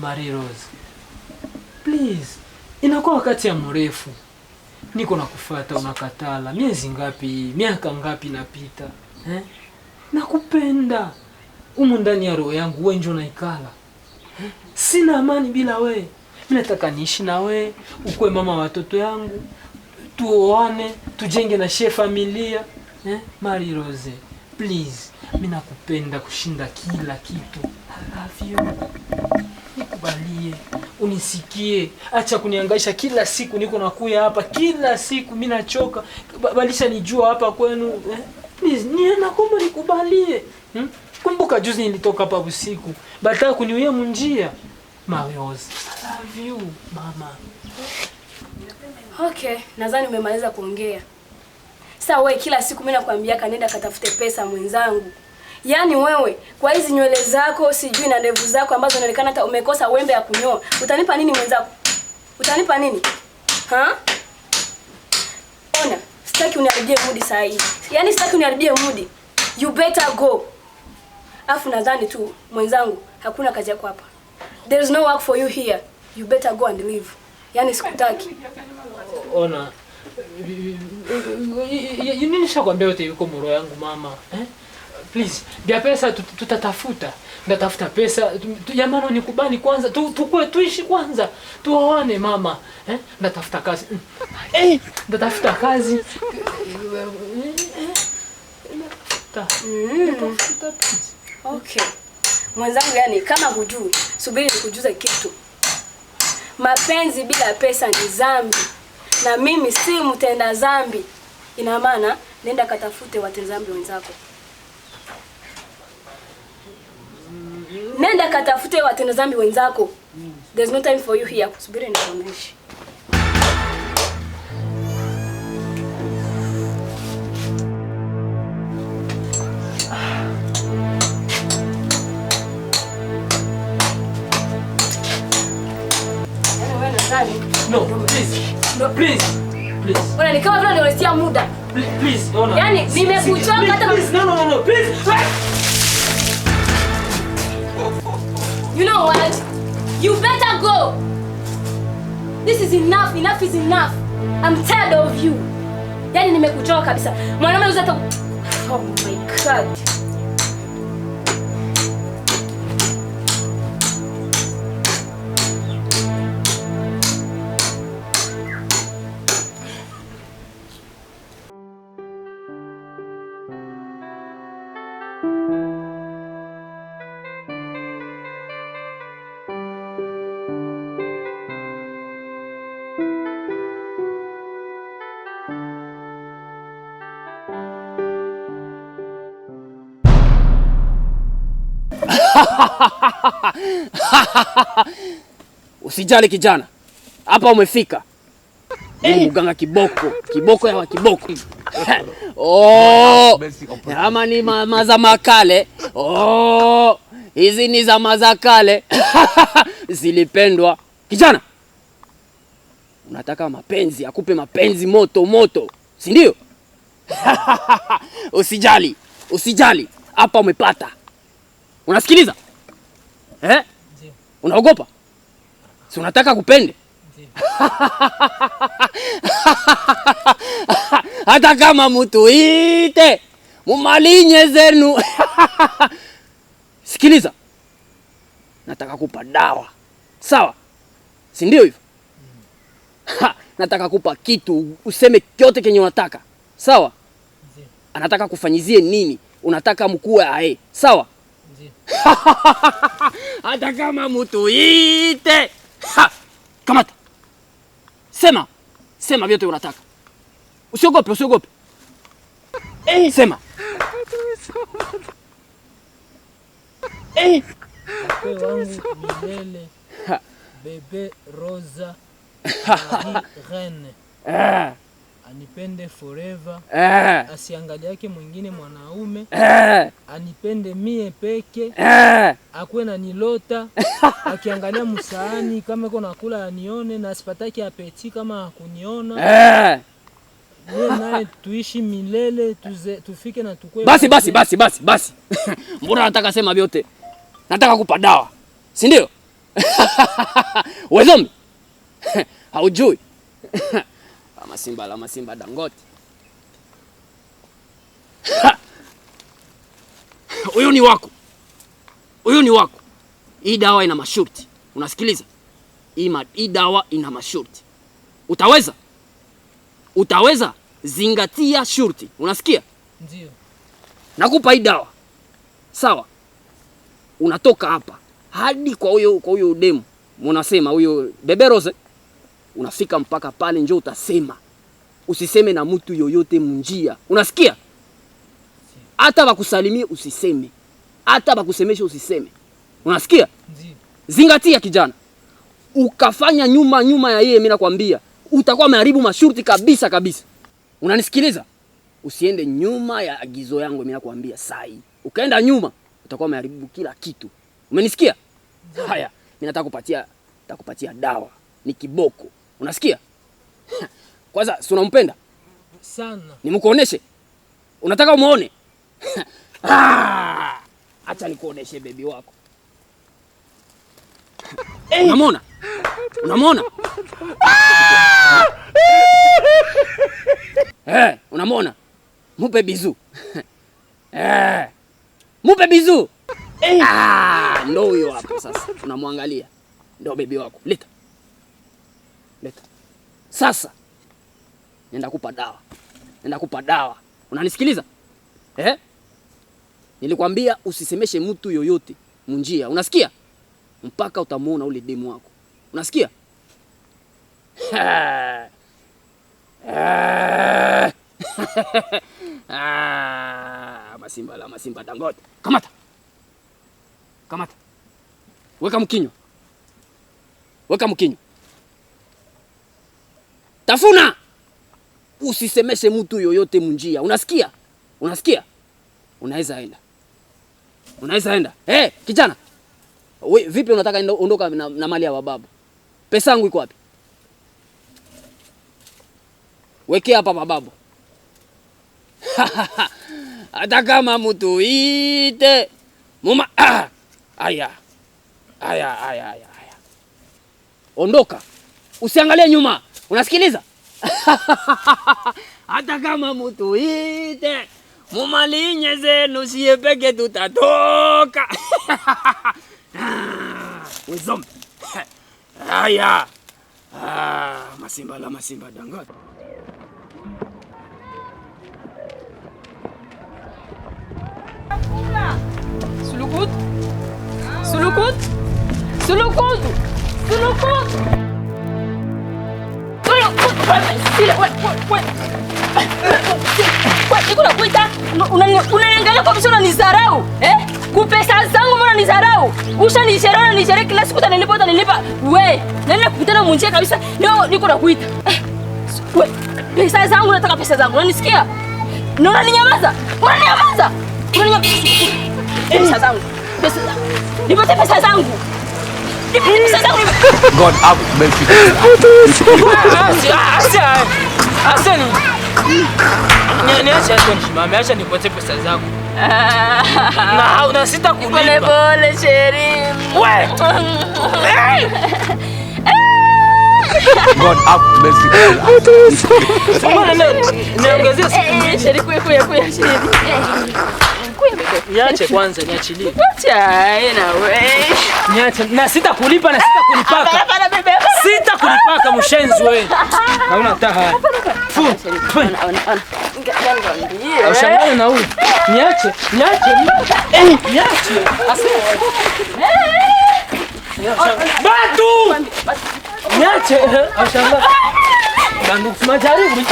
Marie Rose, please, inakuwa wakati ya mrefu niko nakufuata, unakatala. Miezi ngapi, miaka ngapi napita, eh? Nakupenda umu ndani ya roho yangu, wewe njo naikala, eh? Sina amani bila we. Mimi nataka niishi na we, ukuwe mama watoto yangu, tuoane, tujenge na shie familia, eh? Marie Rose, please, mimi nakupenda kushinda kila kitu. I love you. Nikubalie, unisikie, acha kunihangaisha kila siku. Niko nakuya hapa kila siku, mimi nachoka. Balisha nijua hapa kwenu, eh? Please, ni nakuomba nikubalie. Kumbuka juzi nilitoka hapa usiku, bataka kuniuia munjia. Marie Rose, I love you mama. Okay, nadhani umemaliza kuongea. Sasa wewe kila siku mimi nakwambia kanenda katafute pesa mwenzangu. Yaani wewe kwa hizi nywele zako sijui na ndevu zako ambazo inaonekana hata umekosa wembe ya kunyoa, utanipa nini mwenzako? Utanipa nini? Ha? Ona, sitaki uniharibie mudi saa hii. Yaani sitaki uniharibie mudi. You better go. Afu nadhani tu mwenzangu hakuna kazi yako hapa. There is no work for you here. You better go and leave. Yaani sikutaki. Ona, nini nishakwambia yote yuko moro yangu mama, eh? Please, bia pesa tutatafuta. Ndatafuta pesa, ya maana nikubali kwanza, tukue tuishi kwanza, tuoane mama, eh? Ndatafuta kazi. Ndatafuta kazi. Ndatafuta please. Okay. Mwenzangu yani kama hujui, subiri nikujuze kitu. Mapenzi bila pesa ni dhambi. Na mimi si mtenda dhambi. Ina maana nenda katafute watenda dhambi wenzako. Nenda katafute watenda dhambi wenzako. There's no time for you here. Subiri nikuoneshe. Yaani wewe nadhani No, please. No. Please. Please. Ona ni kama vile unaniwestia muda. Please, ona. Yaani nimekuchoka hata Please, no, no, no, no, please. You know what? You better go. This is enough. Enough is enough. I'm tired of you. Yaani nimekuchoka kabisa. Mwanaume unaweza hata Oh my God. Usijali kijana, hapa umefika. Mimi mganga kiboko, kiboko ya wa kiboko. Oh, ama ni mazama kale. Oh, hizi ni zama za kale zilipendwa. Kijana, unataka mapenzi, akupe mapenzi moto moto, si ndio? Usijali, usijali, hapa umepata. Unasikiliza? Eh? Ndio. Unaogopa? Si unataka kupende? Ndio. Hata kama mutuite mumalinye zenu. Sikiliza, nataka kupa dawa, sawa? Si ndio hivyo? Ha, nataka kupa kitu useme kyote kenye unataka, sawa? Ndio. Anataka kufanyizie nini? Unataka mkuwe ae, sawa? Ndio. Hata kama mutuite. Ha! Kamata, sema, sema vyote unataka, usiogope, usiogope. Sema. Mke wangu milele. Bebe Rosa Marie Reine. Anipende forever. Asiangaliake mwingine mwanaume. Anipende mie peke. Akuwe na nilota. Akiangalia msaani kama iko nakula anione na asipataki apeti kama hakuniona. Mie naye tuishi milele, tufike na tukue Basi, basi, wazee. basi, basi, basi. Mbona nataka sema vyote? Nataka kupa dawa, si ndio? We zombi. Haujui. Ama simba la masimba Dangote. Huyu ni wako. Huyu ni wako. Hii dawa ina masharti. Unasikiliza? Hii dawa ina masharti. Utaweza? Utaweza? Zingatia shurti. Unasikia? Ndio. Nakupa hii dawa. Sawa? Unatoka hapa hadi kwa huyo demu. Unasema huyo Bebe Rose. Unafika mpaka pale njoo utasema. Usiseme na mtu yoyote munjia. Unasikia? Hata bakusalimie usiseme. Hata bakusemeshe usiseme. Unasikia? Ndio. Zingatia kijana. Ukafanya nyuma ya yeye, mimi nakwambia utakuwa umeharibu masharti kabisa kabisa. Unanisikiliza? Usiende nyuma ya agizo yangu, mimi nakwambia sai. Ukaenda nyuma utakuwa umeharibu kila kitu. Umenisikia? Haya, mimi nataka kupatia dawa. Ni kiboko. Unasikia? Kwanza si unampenda? Sana. Nimkuoneshe? Unataka umuone? Ah! Acha nikuoneshe baby wako. Unamwona? Unamwona? Unamwona? Mupe bizu. Mupe bizu. Ah, ndo huyo hapo sasa. Unamwangalia. Ndo baby wako. Leta. Leta. Sasa nenda kupa dawa. Nenda kupa dawa. Unanisikiliza? Nilikwambia usisemeshe mtu yoyote munjia. Unasikia? Mpaka utamuona ule demu wako. Unasikia? Ah, masimba la masimba Dangote. Kamata. Kamata. Weka mkinywa. Weka mkinywa. Tafuna. Usisemeshe mtu yoyote munjia. Unasikia? Unasikia? Unaweza enda. Unaweza enda. Kijana. We, vipi unataka ondoka na mali ya babu? Pesa yangu iko wapi? Wekea hapa babu. Hata kama mtu ite muma aya. Aya aya aya aya. Ondoka. Usiangalie nyuma. Unasikiliza? Hata kama mtu ite mumalinye zenu siye peke tutatoka. Wezombe. Aya. Masimba la masimba Dangote. Sulukut. Sulukut. Sulukut. Sulukut. Niko nakuita, unaniangalia kwa visho unanizarau. Kupesa zangu mbona unanizarau? Ushanisherea, unanisherea kila siku utanilipa, utanilipa. We, nani nakukutana munjia kabisa. Leo niko nakuita. We, pesa zangu nataka pesa zangu. Unanisikia? Na unaninyamaza? Unaninyamaza? Unaninyamaza. Pesa zangu. Pesa zangu. Nipatie pesa zangu. Nipatie pesa zangu. God have mercy. Acha niache acha nisimame, acha nipatie pesa zangu. Na sitakulipa. Pole pole sheri. We. God have mercy. Mbona niongezee siku mbili? Sheri kuya kuya kuya sheri. Niache kwanza, niachilie. Acha na we. Niache na sitakulipa na sitakulipaka. Hapana bebe. Sitakulipaka mshenzi wewe. Hauna hata haya. Fu. Ona ona. Ushangane na huyu. Niache, niache. Niache. Asa. Batu! Niache. Ushangane. Bandu majaribu.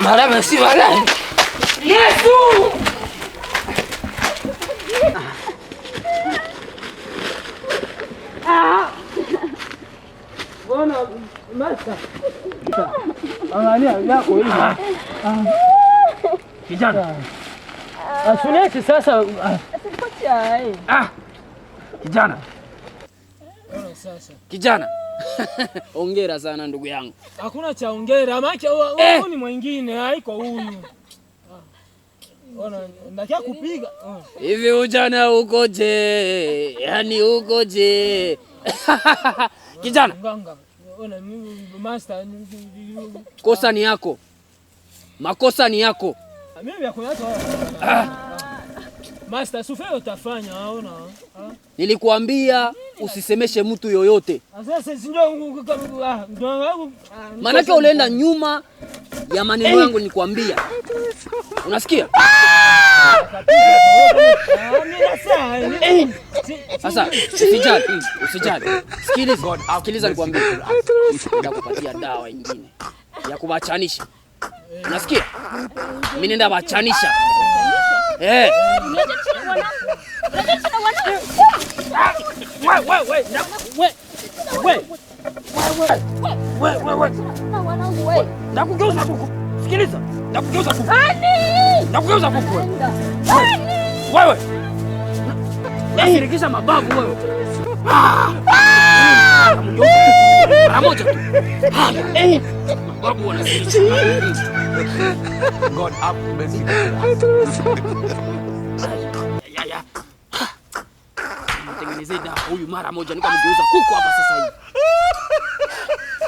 Mara si wala. Yesu! Bwana Masa. Angalia yako hivi. Kijana. Asuniache sasa. Kijana. Sasa. Kijana. Hongera sana ndugu yangu. Hakuna cha hongera, maana huyu ni mwingine, haiko huyu. Ona, ndakia kupiga. Hivi ujana ukoje? Yaani ukoje? Kijana, Mganga. Ona mimi master. Kosa ni yako. Makosa ni yako. Mimi ya kunyato. Master, sufe utafanya, ona. Nilikuambia usisemeshe mtu yoyote. Sasa si ndio ndio. Manake ulienda nyuma ya maneno yangu nilikwambia. Unasikia? Sasa usijali, usijali. Sikiliza, sikiliza nikwambie. Nitakupatia dawa nyingine ya kubachanisha. Unasikia? Mimi nenda bachanisha. Eh. Wewe wewe wewe. Wewe. Wewe wewe. Nakugeuza kuku. Sikiliza. Nakugeuza kuku. Nakugeuza kuku. Wewe. Nasirikisha mabavu wewe. Mara moja tu. Mabavu wanasirikisha. God have mercy. Ya ya. Mtengenezee dawa huyu mara moja nikamgeuza kuku hapa sasa hivi.